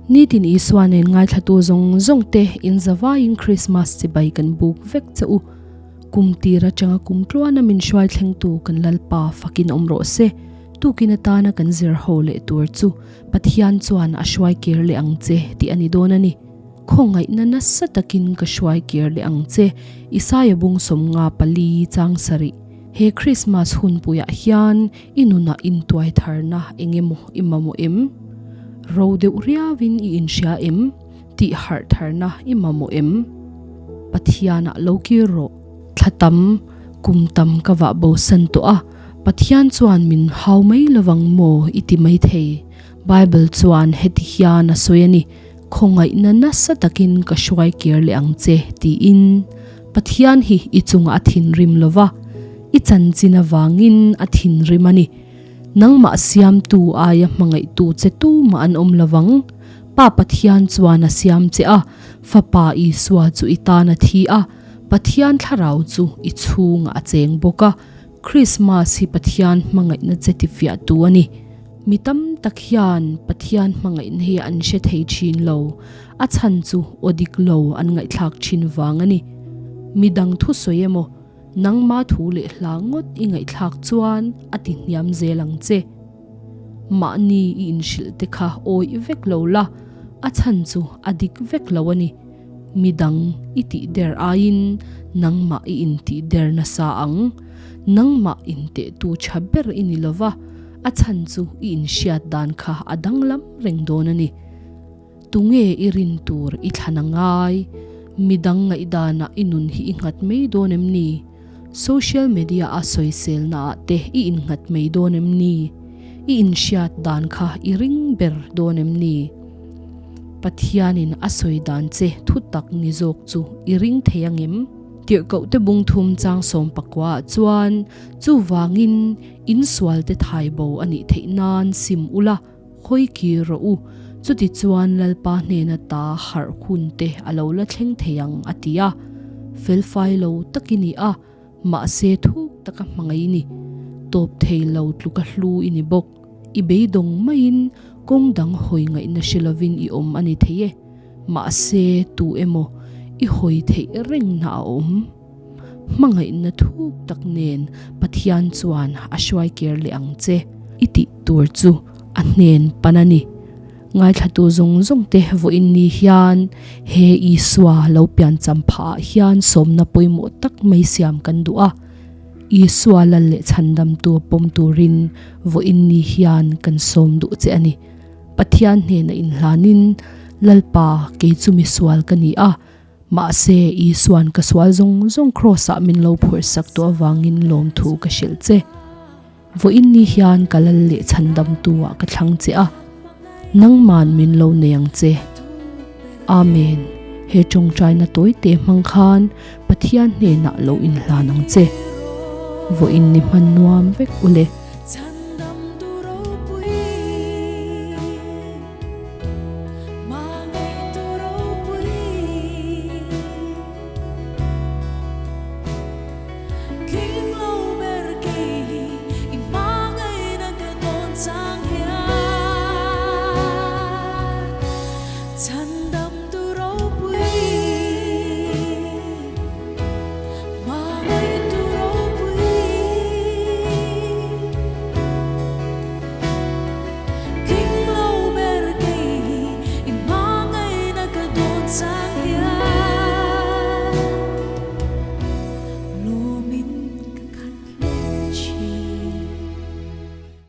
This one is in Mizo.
Nitin Isua nen ngaithlatu zawng zawng te in zavaiin Krismas chibai kan buk vek che u. Kum tir atanga kum tluana min hruai thlengtu kan Lalpa fakin awm rawh se. Tukin atana kan zir ho leh tur chu Pathian chuan a hruai kir leh ang che tih a ni dawn a ni. Khawngaihna nasa takin ka hruai kir leh ang che, Isaia bung 54 chang sarih. He Krismas hunpuiah hian i nunah intuai tharna eng emaw i mamawh em? Ro deuh riauin i inhria em? Tih harh tharna i mamawh em? Pathianah lo kir rawh. Thla tam, kum tam ka vah bosan tawh a, Pathian chuan min hau mai lovang maw i ti maithei. Bible chuan heti hian a sawi a ni, Khawngaihna nasa takin ka hruai kir leh ang che, tiin. Pathian hi i chungah a thinrim lo va, i chanchin avangin a thinrim a ni. Nangmah siamtu aia hmangaihtu che tumah an awm lo vang. Pa Pathian chuan a siam che a, Fapa Isua chu i tan a thi a, Pathian Thlarau chu i chhungah a cheng bawk a. Krismas hi Pathian hmangaihna che tifiahtu a ni. Mi tam tak hian Pathian hmangaihna hi an hre thei thin lo, a chhan chu aw dik lo an ngaihthlak thin vang a ni. Mi dang thusawi emaw, nangma thu leh hla ngawt i ngaihthlak chuan a ti hniam zel ang che. Mahni i inhrilh te kha awih vek lo la, a chhan chu a dik vek lo a ni. Mi dang i tih der aiin nangmah i intih der nasa ang. Nangmah intehtu tha ber i ni lo va, a chhan chu i inhriat dan kha a danglam reng dawn a ni. Tunge i rin tur i thlan a ngai? Mi dang ngaihdanah i nun hi i nghat mai dawn em ni? Social media a sawiselnaah te i innghat mai dawn em ni? I inhriat dan kha i ring ber dawn em ni? Pathianin a sawi dan che thutak ni zawk chu i ring thei angem? Tirhkohte bungthum chang 19 ah chuan chuvangin insualte thaibo a nih theih nan sim ula, hawi kir rawh u, chuti chuan Lalpa hnena ta harh hun te a lo la thleng thei ang a ti a. Felfai lo tak i ni a, mahse thuk taka hmangaih i ni. Tawp thei lo tluka hlu i ni bawk. I beidawng maiin kawng dang hawi ngaihna hre lovin i awm a ni thei e. Mahse tu emaw i hawi theih rengna a awm. Hmangaihna thuk tak nen Pathian chuan a hruai kir leh ang che. I tih tur chu a hnen pan a ni. Ngaithlatu zawng zawng te vawiin ni hian he Isua lo pian cham phah ah hian sawmna pawimawh tak mai siam kan duh a. Isua lal leh chhandamtu pawm turin vawiin ni hian kan sawm duh che a ni. Pathian hnena inhlanin, Lalpa, kei chu misual ka ni a. Mahse, Isua'n ka sual zawng zawng Kraws-ah min lo phurh sak tawh avangin lawmthu ka hrilh che. Vawiin ni hian ka lal leh chhandamtu-ah ka thlang che a, nangma'n min lo nei ang che. Amen. He tawngtaina tawite hmang khan Pathian hnenah lo inhlan ang che. Vawiin ni hman nuam vek u le.